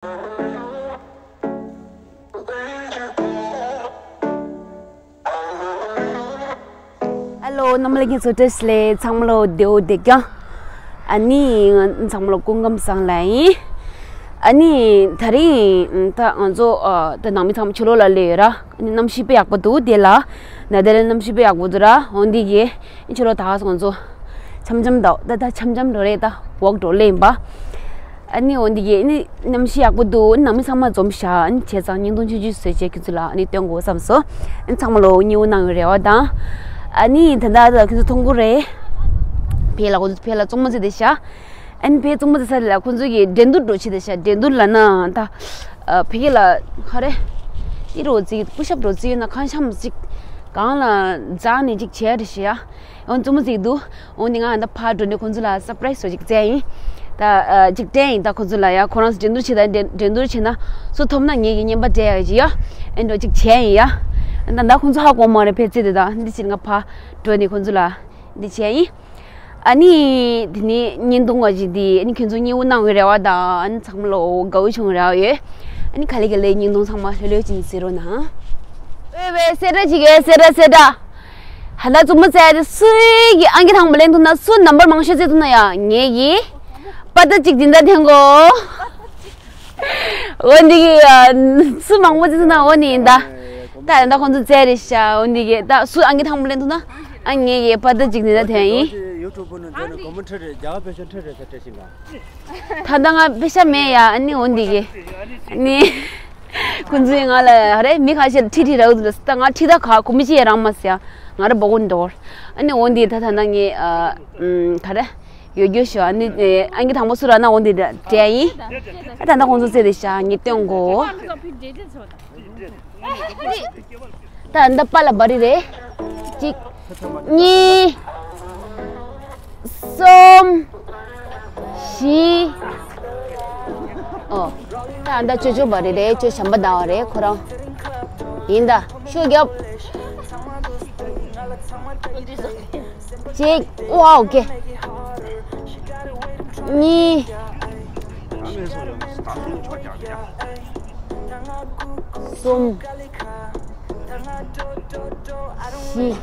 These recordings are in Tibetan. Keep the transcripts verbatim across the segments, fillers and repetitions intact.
ཨ་ལོ། རྣམ་པ་ལྷན་རྒྱས་ཚོ་བཀྲ་ཤིས་བདེ་ལེགས། ཚང་མ་ལོ་བདེ་པོ་བདེ་རྐྱང་། ཨ་ནི་ཚང་མ་ལོ་སྐུ་ཁམས་བཟང་ལ་ཡིན། ཨ་ནི་དེ་རིང་ད་ང་ཚོ་ཨ་ད་ནང་མི་ཚང་མ་ཕྱི་ལོགས་ལ་སླེབས་ཡོད་ར། ཨ་ནི་གནམ་གཤིས་དཔེ་ཡག་པོ་འདུག་དེ་ལ་ན་དེ་ལ་གནམ་གཤིས་དཔེ་ཡག་པོ་འདུག་ར། འོན་ཏེ་གི་ཕྱི་ལོགས་ད་ང་ཚོ་འཆམ་འཆམ་འདུག་ད་ད་འཆམ་འཆམ་འགྲོ་རེད། ད་ཝོག་འགྲོ་ལེ་ཡིན་པ། ཨ་ནི་འོན་ཏེ་གི་ཨ་ནི་གནམ་གཤིས་ཡག་པོ་འདུག་ཨ་ནི་ནང་མི་ཚང་མ་འཛོམས་ཤག་ཨ་ནི་བྱས་ཙང་བརྙན་ཐུང་ཆུང་ཆུང་བཟོས་བྱས་ཁྱེད་ཚོ་ལ་ཨ་ནི་སྟོན་དགོས་བསམ་སོང་། ཨ་ནི་ཚང་མ་ལོ་མཉེས་པོ་གནང་བའི་རེ་བ་དང་། ཨ་ནི་ད་ལྟ་ད་ཁྱེད་ཚོ་མཐོང་གི་རེད། ཕེ་ལ་ཁོ་ཚོ་ཕེ་ལ་གཙང་མ་རྩེ་བསྡད་ཤག་ཨ་ནི་ཕེ་གཙང་མ་རྩེ་ས་ལ་ཁོ་ཚོ་གི་འགྲན་བསྡུར་འགྲོ་བྱེད་བསྡད་ཤག་འགྲན་བསྡུར་ལབ་ན་ད་ཕ་གི་ལ་ག་རེ། ཨི་རོ་རྩེ་པུ་ཤབ་རོ་རྩེ་ཡོད་ན་ཁ་འཆམ་ཅིག་གང་ལ་འཛེགས་ནས་ཅིག་བྱས་རེད་ཤག་ཡ། འོ་གཙང་མ་རྩེ་འདུག་འོ་ནི་ང་ད་ཕར་འགྲོ་ནས་ཁོང་ཚོ་ལ་སར་པ་རའི་སི་འདྲ་ཅིག་བཙལ་ཡིན། ད་ཨ་ཅིག་སྤྲད་ཡིན། ད་ཁོང་ཚོ་ལ་ཡ་ཁོ་རང་ཚོ་འགྲན་བསྡུར་བྱེད་ད་འགྲན་འགྲན་བསྡུར་བྱེད་ན་སུ་ཐོབ་ན་ངེད་ཀྱི་རྔན་པ་སྤྲད་ཡ་ཅིག་ཡ། ཨེ་འགྲོ་ཅིག་བྱས་ཡིན་ཡ། ད་ད་ཁོང་ཚོ་ཧ་གོ་མ་རེད་ཕལ་ཆེར། དེ་ད་འདི་ཕྱིར་ང་ཕར་འགྲོ་ནས་ཁོང་ཚོ་ལ་འདི་བྱས་ཡིན། ཨ་ནི་དེ་ནས་བརྙན་ཐུང་བ་ཅིག་འདི་ཨ་ནི་ཁྱོད་ཚོ་མཉེས་པོ་གནང་བའི་རེ་བ་དང་། ཨ་ནི་ཚང་མ་ལོ་དགའ་བོ་བྱུང་རེ་བ་ཡོད། ཨ་ནི་ག་ལེ་ག་ལེ་བརྙན་ཐུང་ཚང་མ་ལྷོད་ལྷོད་ཅིག་གཟིགས་རོགས་གནང་། ཝེ་ཝེ་སེ་ར་ཅིག་གེ་སེ་ར་སེ་ར། ཧ་ད་གཙང་མ་རྩེ་རེད། སུའི་གི་ཨང་ཀི་དང་པོ་ལེན་ཐུབ་ན། སུ་ནམ་བར་མང་ཤོས་རྩེ་ཐུབ་ན་ཡ་ངེད་ཀྱི་པ་ཏ་ཅིག་འཛིན་གྲྭ་འཐེན་གོ། འོ་འདི་གི་ཨ་སུ་མང་པོ་རྩེ་ཐུབ་ན་འོ་ནི་ཡིན་ད། ད་ཡིན་ད་ཁོང་ཚོ་རྩེ་རེད་ཤག་འོ་འདི་གི་ད་སུ་ཨང་ཀི་དང་པོ་ལེན་ཐུབ་ན་ཨ་ངེད་ཀྱི་པ་ཏ་ཅིག་འཛིན་གྲྭ་འཐེན་ཡིན། ཡུ་ཊུབ་ནང་འཛུལ་ནས་ཁོ་མོ་ཁྲིད་རེད། རྒྱ་གར་པེ་ཤ་ཁྲིད་རེད་ཟེར་སྤྲད་ཤིང་ག་ད་ལྟ་ང་པེ་ཤ་མེད་ཡ། ཨ་ནི་འོ་འདི་གི་ཨ་ནི། ཁོང་ཚོས་ང་ལ་ཧ་རེ་མི་ཁ་ཤས་ཁྲིད་ཁྲིད་རག་འདུག་ད་ང་ཁྲིད་ད་ག་ཁོ་མི་ཅི་ཡ་རང་མ་ཟེར་ཡ། ང་ར་སྦོ་གོ་འདོར། ཨ་ནི་འོ་འདི་ད་ད་ན་ངས་ཨ་ཨམ་ག་རེ་ཡོད་རྒྱུ་ཞུ། ཨ་ནི་ཨ་ཨང་ཀི་དང་པོ་སུ་རག་ན་འོ་འདི་འདྲ་སྤྲད་ཡིན། ཨ་ད་ད་ཁོང་ཚོ་རྩེ་རེད་ཤག་ངས་སྟོན་གོ། ད་འདི་པ་ལ་བ་རི་རེད། གཅིག་གཉིས། གསུམ། བཞི། ཨོ། ད་འདི་ཅོ་ཅོ་བ་རི་རེད། ཅོ་བྱམས་པ་ཟླ་བ་རེད་ཁོ་རང་། ཡིན་ད་ཤོག་རྒྱབ། གཅིག་ཨོ་ཨོ་ཀེ། གཉིས། གསུམ། བཞི།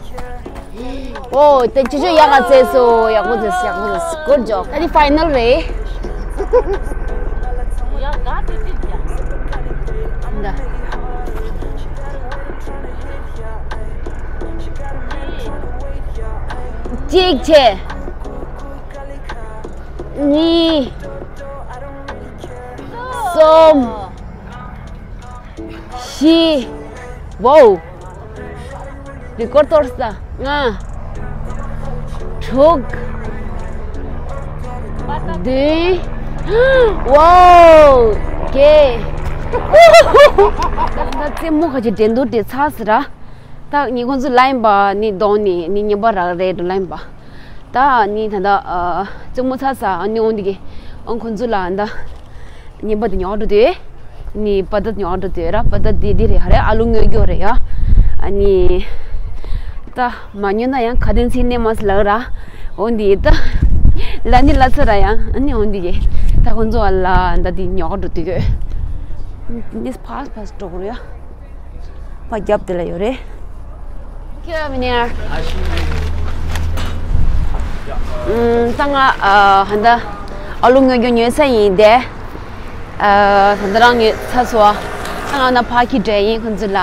ཨོ་དེ་ཅི་ཅོ་ཡག་ག་རྩེས་སོ། ཡག་པོ་རྩེས། ཡག་པོ་རྩེས། Good job. ད་ནི་ཕའི་ནལ་རེད། འདི། གཅིག་བྱས། གཉིས། གསུམ། བཞི། ཝའོ། རི་ཀོར་ཌི་གཏོར་ས། ལྔ། དྲུག་བདུན། ཝའོ། བརྒྱད། ད་རྩེད་མོ་ཁ་ཅིག་འགྲན་བསྡུར་དེ་ཚར་ཟེར་ར། ད་ནི་ཁོང་ཚོ་ལ་ཡིན་པ་ནི་གདོང་ནི་ནི་ཉན་པ་རག་རེད་འགྲོ་ལ་ཡིན་པ། ད་ནི་ད་ད་ཨ་རྩེད་མོ་ཚར་ས་ནི་འོང་འདི་གི་ཨང་ཁོང་ཚོ་ལ་ད་ཉན་པ་དེ་ཉོག་འགྲོ་དུས་ནི་པ་ད་ཉོག་འགྲོ་དུས་ར། པ་ད་དེ་དེ་རེད། ཧ་རེ་ཨ་ལུ་དངོས་རྒྱུ་རེད་ཡ། ཨ་ནི་ད་མ་ཉོ་ན་ཡང་ཁ་དན་ཚིག་ནས་མ་སི་ལག་ར། འོང་འདི་ད་ལ་ནི་ལ་ཚ་ར་ཡ། ཨ་ནི་འོང་འདི་གི་ད་ཁོང་ཚོ་ལ་ད་དེ་ཉོག་འགྲོ་དུས་ནི་ཕ་སི་ཕ་སི་འགྲོ་གི་རེད་ཡ། ཕ་རྒྱབ་དེ་ལ་ཡོད་རེད། ཁྱོད་མི་ནེར། ཨམ་ད་ང་ཨ་ཧན་ད་ཨ་ལུ་དངོས་རྒྱུ་ཉོས་ས་ཡིན་དེ། ཨ་ད་ད་རང་ཉོས་ཚར་སོང་། ད་ང་ན་ཕ་གི་འདྲ་ཡིན་ཁོང་ཚོ་ལ།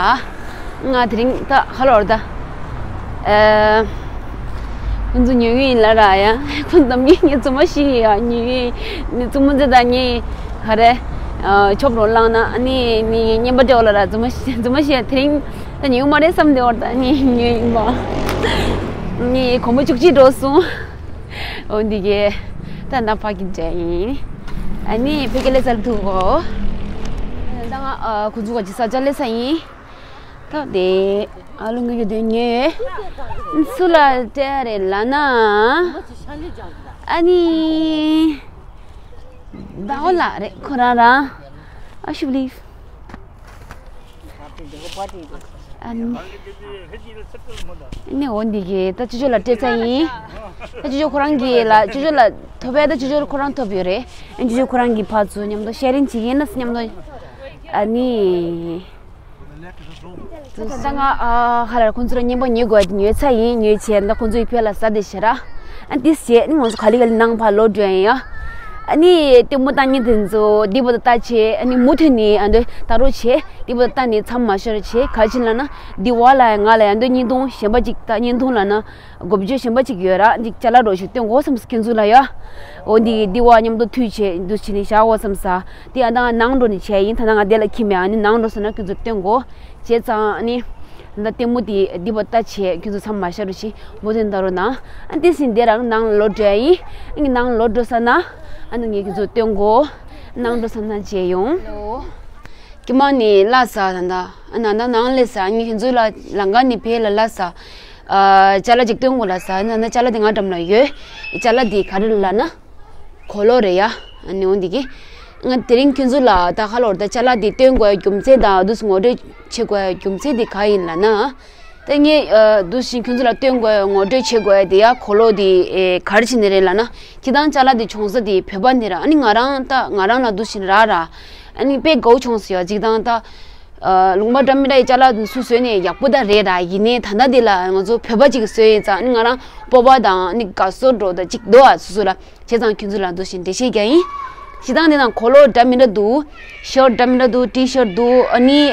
ང་དེ་རིང་ད་ཧ་ལོར་ད། ཨ། ཁོང་ཚོ་ཉོ་གི་ཡིན་ལ་ར་ཡ། ཁོང་ནམ་རྒྱུན་ངས་རྫུན་མ་ཤི་ཡ་ཉོ་གི་ཡིན། ནི་རྫུན་མ་ཟེར་ད་ངས་ག་རེ། ཨ་ཆོབ་རོ་བླངས་ན་ཨ་ནི་ནི་ངས་རྔན་པ་སྤྲད་ལ་ར་རྫུན་མ་ཤི་རྫུན་མ་ཤི་ཡ། དེ་རིང་ད་ཉོ་གི་མ་རེད་བསམ་སྟེ་བར་ད་ནི་ཉོས་ཡིན་པ། ནི་གོང་མ་བཅུ་གཅིག་འགྲོ་སོང་། འོ་འདི་གས་ད་ན་ཕ་གི་འདྲ་ཡིན། ཨ་ནི་ཕ་གི་ལ་ཚར་ཐུག་གོ། ད་ང་ཨ་ཁོང་ཚོ་ག་ཅི་ས་ཆ་ལས་ས་ཡིན། ད་དེ་ཨ་ལུ་ངུ་ཡོད་དེ་ཉེ། སུ་ལ་སྤྲད་རེད་ལ་ན། ཨ་ནི། ཟླ་བ་ལགས་རེད་ཁོ་རང་རང་། I should leave. ཨ་ནི། ཨ་ནི་འོ་འདི་གི་ད་ཅོ་ཅོ་ལ་སྤྲད་ཚར་ཡིན། ད་ཅོ་ཅོ་ཁོ་རང་གི་ལ་ཅོ་ཅོ་ལ་ཐོབ་ཡ་ད་ཅོ་ཅོ་ཁོ་རང་ཐོབ་ཡོད་རེད། ཨ་ཅོ་ཅོ་ཁོ་རང་གི་ཕར་ཚུར་མཉམ་དུ་ཤེར་རིང་བྱེད་ཀྱིན་ན་མཉམ་དུ། ཨ་ནི། དུ་ས་ང་ཨ་ཧ་ལ་ཁོང་ཚོ་ལ་རྔན་པ་ཉོས་དགོས་ཉོས་ཚར་ཡིན། ཉོས་བྱས་ད་ཁོང་ཚོ་ཡི་ཕེ་ལ་ཟ་དེ་ཤེ་ར། ཨ་འདི་བྱས་ནི་ང་ཚོ་ག་ལེ་ག་ལེ་ནང་ཕར་ལོག་འགྲོ་ཡིན་ཡ། ཨ་ནི་ལྟད་མོ་ལྟ་མཁན་དེ་ཚོ་འདི་བར་དུ་ལྟ་བྱས་ཨ་ནི་མུ་མཐུད་ནས་ཨ་འདི་ལྟ་རོགས་བྱས། འདི་བར་དུ་ལྟ་ནས་མཚམས་མ་ཤོར་བྱས་ག་ཅི་ལ་ན་འདི་བ་ལ་ང་ལ་ཡང་འདི་བརྙན་ཐུང་གཞན་པ་ཅིག་ལྟ་བརྙན་ཐུང་ལ་ན་འགོ་བརྗོད་གཞན་པ་ཅིག་ཡོད་ར། འདི་ཅ་ལག་རོགས་ཤིག་སྟོན་དགོས་བསམ་སོང་ཁྱོད་ཚོ་ལ་ཡ། འོ་འདི་འདི་བ་མཉམ་དུ་མཐུད་བྱས་འདུ་བྱས་ནས་བཞག་འོ་བསམ་ས། དེ་ཡང་ད་ང་ནང་འགྲོ་ནས་བྱས་ཡིན། ད་ང་དེ་ལ་ཁྱིམ་ཡང་ནི་ནང་འགྲོ་ཟེར་ན་ཁྱོད་ཚོར་སྟོན་དགོས། བྱས་ཙང་ནི་ད་ལྟད་མོ་དེ་འདི་བ་ལྟ་བྱས་ཁྱོད་ཚོ་མཚམས་མ་ཤར་རོགས་ཞེས་མུ་མཐུད་ལྟ་རོགས་གནང་། ཨ་དེ་ཟིན་དེ་རང་ནང་ལོག་འགྲོ་ཡ་ཡིན། ཨ་ངས་ནང་ལོག་འགྲོ་ས་ན་ཨ་ནི་ངས་ཁྱོད་ཚོར་སྟོན་དགོས། ནང་འགྲོ་ས་ན་བྱས་ཡོང་། ཀྱི་མ་ནི་ལ་ས་ད་ད་ཨ་ན་ད་ནང་ལས་ས་ངས་ཁྱོད་ཚོ་ལ་ལང་ཀ་ནི་ཕེ་ལ་ལ་ས། ཨ་ཅ་ལག་ཅིག་སྟོན་དགོས་ལ་ས་ན་ན་ཅ་ལག་དེ་ང་འགྲམ་ལ་ཡོད། ཅ་ལག་དེ་ག་རེ་ལ་ན། གོ་ལོག་རེད་ཡ། ཨ་ནི་འོ་འདི་གི། ང་དེ་རིང་ཁྱོད་ཚོ་ལ་ད་ཁ་ལོར་ད་ཅ་ལག་འདི་སྟོན་དགོས་རྒྱུ་མཚན་དང་འདུག་ངོ་སྤྲོད་བྱེད་དགོས་རྒྱུ་མཚན་དེ་ག་ཡིན་ལ་ན། ད་ངས་འདུག་བཞིན་ཁྱོད་ཚོ་ལ་སྟོན་དགོས་ངོ་སྤྲོད་བྱེད་དགོས་དེ་ཡ་གོ་ལོག་དེ་ག་རེ་བྱས་ནས་རེད་ལ་ན། སྤྱིར་བཏང་ཅ་ལག་དེ་བྱུང་ས་དེ་བོད་པ་ནས་ར། ཨ་ནི་ང་རང་ད་ང་རང་ལ་འདུག་བཞིན་ར་ར། ཨ་ནི་དཔེ་དགའ་བོ་བྱུང་སོང་ཡ། སྤྱིར་བཏང་ད། ལུང་པ་འདྲ་མི་འདྲ་ཡི་ཅ་ལག་སུ་བཟོས་ནས་ཡག་པོ་ད་རེད་ར། ཡིན་ནའི་ད་ལྟ་འདི་ལ་ང་ཚོ་བོད་པ་ཅིག་བཟོས་ཡིན་ཙང་ཨ་ནི་ང་རང་སྤོབས་པ་དང་ཨ་ནི་དགའ་ཚོར་འགྲོ་ད་ཅིག་འདུག་ཨ། སོ་སོ་ལ་བྱས་ཙང་ཁྱོད་ཚོ་ལ་འདུག་བཞིན་འགྲེལ་བཤད་རྒྱག་ཡིན། སྤྱིར་བཏང་འདི་ནང་གོ་ལོག་འདྲ་མི་འདྲ་འདུག་ཤར་ཊི་འདྲ་མི་འདྲ་འདུག་ཊི་ཤར་ཊི་འདུག་ཨ་ནི་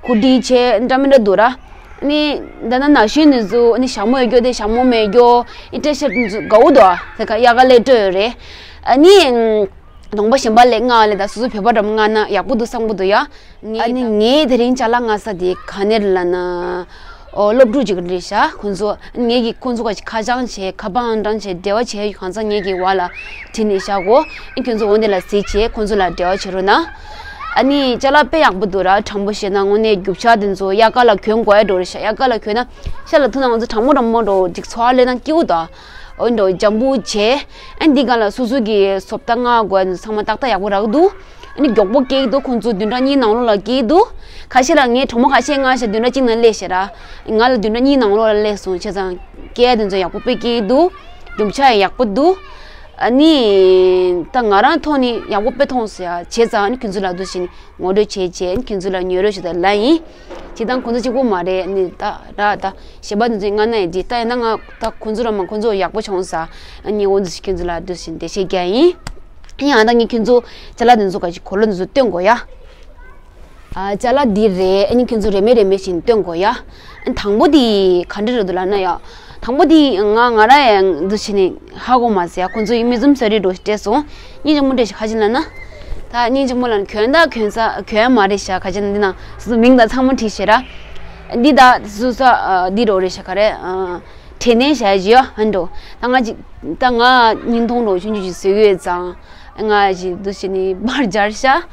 ཧུ་ཌི་བྱས་འདྲ་མི་འདྲ་འདུག་ར། ཨ་ནི་ད་ནང་ན་གཞོན་འདི་ཚོ་ཨ་ནི་ཞྭ་མོ་ཡོད་རྒྱུ་དེ་ཞྭ་མོ་མེད་རྒྱུ། ཨ་ཊི་ཤར་ཊི་འདི་ཚོ་དགའ་བོ་འདུག་ཨ། ད་ག་ཡག་ག་ལས་སྤྲོད་ཡོད་རེད། ཨ་ནི། གདོང་པ་གཞན་པ་ལས་མངགས་ལས་ད་སོ་སོ་བོད་པ་འདྲ་མ་མངགས་ན་ཡག་པོ་འདུག་བསམ་གི་འདུག་ཡ། ངས་ཨ་ནི་ངས་དེ་རིང་ཅ་ལག་མངགས་ས་དེ་ག་ནས་ལབ་ན། ཨོ་སློབ་ཕྲུག་ཅིག་རེད་ཤག་ཁོང་ཚོ་ངས་ཀྱིས་ཁོང་ཚོ་ག་ཁ་བྱང་བྱས་ཁ་པར་ཨང་གྲངས་བྱས་འབྲེལ་བ་བྱས་གང་ཚང་ངས་ཀྱིས་བ་ལ་བྲིས་ནས་བཞག་གོ། ཨ་ཁྱོད་ཚོ་འོ་འདི་ལ་གཟིགས་བྱས་ཁོང་ཚོ་ལ་འབྲེལ་བ་བྱེད་རོགས་གནང་། ཨ་ནི་ཅ་ལག་དཔེ་ཡག་པོ་འདུག་ར། དྲང་པོ་བཤད་ན་དངོས་གནས་རྒྱུ་ཆ་དེ་ཚོ་དབྱར་ཁ་ལ་གྱོན་དགོས་ཡ་འགྲོ་རེད་ཤག་དབྱར་ཁ་ལ་གྱོན་ན་ཤ་ལ་ཐུག་ན་ང་ཚོ་གྲང་མོ་གྲང་མོ་འགྲོ་ཅིག་ཚོར་བ་སླེབས་ན་སྐྱིད་པོ་འདུག་འོ་འདྲ་འཇམ་པོ་བྱས། ཨ་འདི་ག་ལ་སོ་སོ་གི་སོབ་ད་མངགས་དགོས་ཚང་མ་ཏག་ཏག་ཡག་པོ་རག་འདུག་ཨ་ནི་མགྱོགས་པོ་སྐྱེལ་གྱི་འདུག་ཁོང་ཚོ་བདུན་ཕྲག་གཉིས་ནང་ལོགས་ལ་སྐྱེལ་གྱི་འདུག་ཁ་ཤས་ལ་ངས་གྲོགས་མོ་ཁ་ཤས་མངགས་ཤག་བདུན་ཕྲག་གཅིག་ནང་སླེབས་ཤག་ར། ང་ལ་བདུན་ཕྲག་གཉིས་ནང་ལོགས་ལ་སླེབས་སོང་། བྱས་ཙང་སྐྱེལ་དེ་ཚོ་ཡག་པོ་དཔེ་སྐྱེལ་གྱི་འདུག་རྒྱུ་ཆ་ཡང་ཡག་པོ་འདུག་ཨ་ནི་ད་ང་རང་ཐོག་ནས་ཡག་པོ་དཔེ་མཐོང་སོང་ཡ། བྱས་ཙང་ཨ་ནི་ཁྱོད་ཚོ་ལ་འདུག་བྱས་ནས་ངོ་སྤྲོད་བྱས་བྱས་ཨ་ནི་ཁྱོད་ཚོ་ལ་ཉོ་རོགས་ཞུ་ད་ལ་ཡིན། སྤྱིར་བཏང་ཁོང་ཚོ་གཅིག་པོ་མ་རེད། ཨ་ནི་ད་ར་ད་གཞན་པ་དེ་ཚོ་མངགས་ན་ཡང་འགྲིག་ད་ཡིན་ན་ང་ད་ཁོང་ཚོ་ར་མ་ཁོང་ཚོ་ཡག་པོ་བྱུང་ས། ཨ་ནི་འོ་འདུག་སེ་ཁྱོད་ཚོ་ལ་འདུག་སེ་འགྲེལ་བཤད་རྒྱག་ཡིན། ཡང་ད་ངས་ཁྱོད་ཚོ་ཅ་ལག་དེ་ཚོ་ག་ཅིག་གོ་ལོག་དེ་ཚོ་སྟོན་དགོས་ཡ། ཨ་ཅ་ལག་འདི་རེད། ཨ་ནི་ཁྱོད་ཚོ་རེ་མེ་རེ་མེ་བཞིན་སྟོན་དགོས་ཡ། ཨ་ནི་དང་པོ་དེ་ག་འདྲ་རེད་འདུག་ལབ་ན་ཡ། དང་པོ་དེ་ང་ང་ར་ཡང་འདུག་སེ་ནི་ཧ་གོ་མ་སོང་ཡ། ཁོང་ཚོ་ཡིན་མི་ཙམ་ཟེར་རེ་འགྲོ་སྤྲད་སོང་། སྙིང་རྗེ་མོ་འདྲ་ཞིག་ཁ་ཅིག་ལབ་ན། ད་སྙིང་རྗེ་མོ་ལབ་ན་གྱོན་ད་གྱོན་ས་གྱོན་མ་རེད་ཤག་ཁ་ཅིག་ལབ་ན་འདི་ན་སོ་སོ་མིང་དང་ཚང་མ་བྲིས་ཤག་ར། འདི་ད་སོ་སོ་འདི་རོ་རེད་ཤག་ག་རེ། དྲན་རྟེན་བྱ་ཡ་ཡོད་ཧན་འགྲོ། ད་ང་ཅིག་ད་ང་བརྙན་ཐུང་རོ་ཆུང་ཆུང་ཞིག་བཟོས་ཡོད་ཙང་། ང་ཅིག་འདུག་སེ་ནི་པར་སྦྱར་ཤག་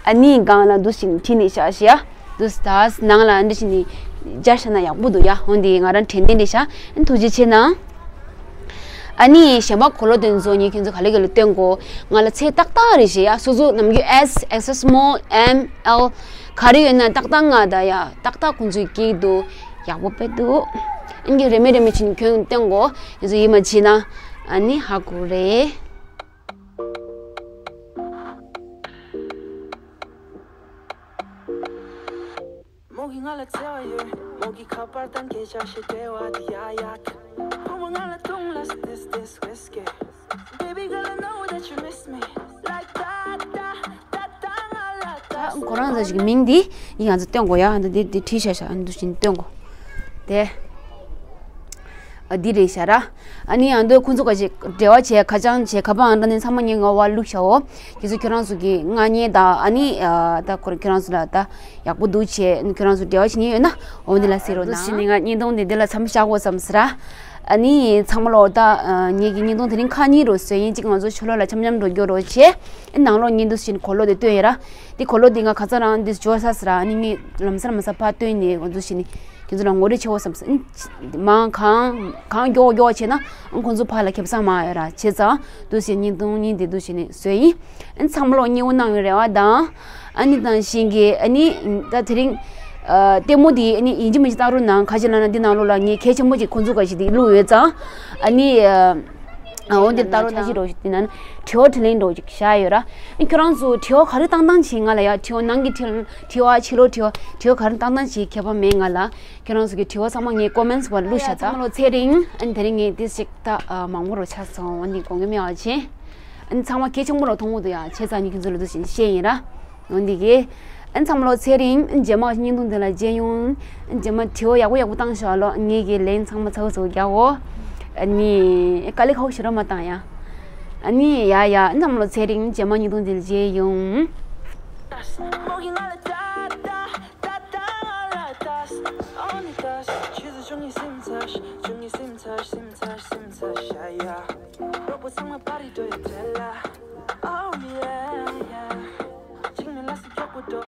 ཨ་ནི་སྒང་ལ་འདུག་སེ་ནི་བྲིས་ནས་བཞག་ཤག་འདུག་སེ་ད་ནང་ལ་འདུག་སེ་ནི་སྦྱར་བཞག་ན་ཡག་པོ་འདུག་ཡ། འོན་ཏེ་ང་རང་དྲན་རྟེན་རེད་ཤག་ཨ་ནི་ཐུགས་རྗེ་ཆེ་གནང་། ཨ་ནི་གཞན་པ་གོ་ལོག་དེ་ཚོ་ངས་ཁྱོད་ཚོ་ག་ལེ་ག་ལེ་སྟོན་གོ། ང་ལ་ཚད་ཏག་ཏག་རེད་ཤག་ཡ། སོ་སོ་ནམ་རྒྱུན་S, XS small, M, L ག་རེ་ཡོད་ན་ཏག་ཏག་མངགས་ད་ཡ། ཏག་ཏག་ཁོང་ཚོས་སྐྱེལ་འདུག་ཡག་པོ་དཔེ་འདུག་ཨ་ནི་རེ་མེ་རེ་མེ་བྱས་ནི་གྱོན་སྟོན་གོ། ཁྱོད་ཚོ་ཡིད་མ་ཆེས་ན་ཨ་ནི་ཧ་གོ་རེད། མོ་གིས་ང་ལ་བརྩེ་བ་ཡོད། མོ་གིས་ཁ་པར་དང་སྐད་ཆ་བཤད་བདེ་བ་དེ་ཡ་ཡ། བུ་མོ་ང་ལ་འཐུང་ལ་སི་ཏེས་ཏེས་ཝེས་ཀེ། Baby girl, I know that you miss me like that, that, that, that, ང་ལ་ད་ཁོ་རང་ཚོ་ཞིག་མིང་འདི་ཡིན་ང་ཚོ་སྟོན་གོ་ཡ། འདི་འདི་འདི་བྲིས་བཞག་ཤག་འདུག་སེ་ནི་སྟོན་གོ། དེ། ཨ་འདི་རེད་ཤག་ར། ཨ་ནི་ཡང་འདོད་ཁོང་ཚོ་ག་ཞིག་འབྲེལ་བ་བྱས་ཁ་བྱང་བྱས་ཁ་པར་ཨང་གྲངས་ནི་ཚང་མ་ངས་ངོ་བ་བླུགས་ཤག་འོ། ཁྱེད་ཚོ་ཁྱོད་རང་ཚོ་གི་མངགས་མཁན་དང་ཨ་ནི་ཨ་ད་ཁོ་ཁྱོད་རང་ཚོ་ལ་ད་ཡག་པོ་འདུག་བྱས་ཁྱོད་རང་ཚོ་འབྲེལ་བ་བྱེད་མཁན་ཡོད་ན་འོ་འདི་ལ་གཟིགས་རོགས་གནང་། འདུག་སེ་ནི་ང་བརྙན་ཐུང་འདི་འདི་ལ་མཚམས་བཞག་དགོས་བསམ་ཟེར་ར། ཨ་ནི་ཚང་མ་ལོ་ད་ངེད་ཀྱི་བརྙན་ཐུང་དེ་རིང་ཁག་གཉིས་རུ་བཟོས་ཡིན། གཅིག་ང་ཚོ་ཕྱི་ལོགས་ལ་འཆམ་འཆམ་འགྲོ་རྒྱུ་རོ་བྱས། ཨ་ནང་ལོགས་ཉིན་འདུག་སེ་ནི་གོ་ལོག་དེ་སྟོན་ཡིན་ར། དེ་གོ་ལོག་དེ་ང་ཁ་སང་རང་འདི་འབྱོར་ས་ཟེར་ར། ཨ་ནི་ངས་ལམ་སང་ལམ་སང་ཕར་སྟོན་ནས་འདུག་སེ་ནི། ཁྱེད་ཚོ་ལ་ངོ་སྤྲོད་བྱེད་འོ་བསམ་སོང་། མང་གང་གང་མགྱོགས་མགྱོགས་བྱས་ན་ཁོང་ཚོ་ཕར་ལ་ཁེ་བཟང་མང་ཡོད་ར། བྱས་ཙང་འདུག་སེ་བརྙན་ཐུང་གཉིས་འདི་འདུག་སེ་ནི་བཟོས་ཡིན། ཚང་མ་ལོ་མཉེས་པོ་གནང་བའི་རེ་བ་དང་། ཨ་ནི་དང་བཞིན་གྱི་ཨ་ནི་ད་དེ་རིང་ ལྟད་མོ་དེ་ཨ་ནི་ཡིན་གཅིག་མིན་གཅིག་བལྟ་རོགས་གནང་། ག་ཅི་ལབ་ན་འདི་ནང་ལོགས་ལ་ངས་གལ་ཆེན་པོ་ཅིག་ཁོང་ཚོ་ག་ཞིག་དེ་བླུགས་ཡོད་ཙང་། ཨ་ནི་འོ་འདིར་ལྟ་རོགས་གནང་། ཞིག་འགྲོ་ཞིག་དེ་ན་དྲི་བ་དྲིས་ལན་འགྲོ་ཞིག་བཞག་ཡོད་ར། ཨ་ཁྱོད་རང་ཚོ་དྲི་བ་ག་རེ་བཏང་བཏང་བྱེད། ང་ལ་ཡ་དྲི་བ་ནང་གི་དྲི་དྲི་བ་ཕྱི་ལོགས་དྲི་བ་དྲི་བ་ག་རེ་བཏང་བཏང་བྱེད་ཁྱད་པར་མེད་ང་ལ། ཁྱོད་རང་ཚོ་གི་དྲི་བ་ཚང་མ་ངས་ཀོ་མེན་ཊི་བར་བླུགས་བཞག་ད། ཚང་མ་ལོ་ཚེ་རིང་། ཨ་ནི་དེ་རིང་ངས་ཏིས་ཅིག་ད་མང་པོ་རུ་ཆགས་སོང་། འོ་ནི་དགོངས་འགལ་མེད་པ་བྱེད། ཨ་ནི་ཚང་མ་གལ་ཆེན་པོ་རུ་མཐོང་གི་འདུག་ཡ། བྱས་ཙང་ནི་ཁྱོད་ཚོ་ལ་འདུག་བཞིན་བཤད་ཡིན་ར། འོ་འདི་གི། ཨ་ནི་ཚང་མ་ལོ་ཚེ་རིང་། ཨ་ནི་རྗེས་མ་བརྙན་ཐུང་འདི་ལ་མཇལ་ཡོང་། ཨ་ནི་རྗེས་མ་དྲི་བ་ཡག་པོ་ཡག་པོ་བཏང་ཤོག་ལོ། ངས་གི་ལན་ཚང་མ་ཚ་བོ་ཚ་བོ་རྒྱག་འོ། ཨ་ནི་དཀའ་ལས་ཁག་པོ་ཞེ་དྲག་མ་བཏང་ཡ། ཨ་ནི་ཡ་ཡ། ཨ་ནི་ཚང་མ་ལོ་ཚེ་རིང་། རྗེས་མ་བརྙན་ཐུང་འདི་ལ་མཇལ་ཡོང་།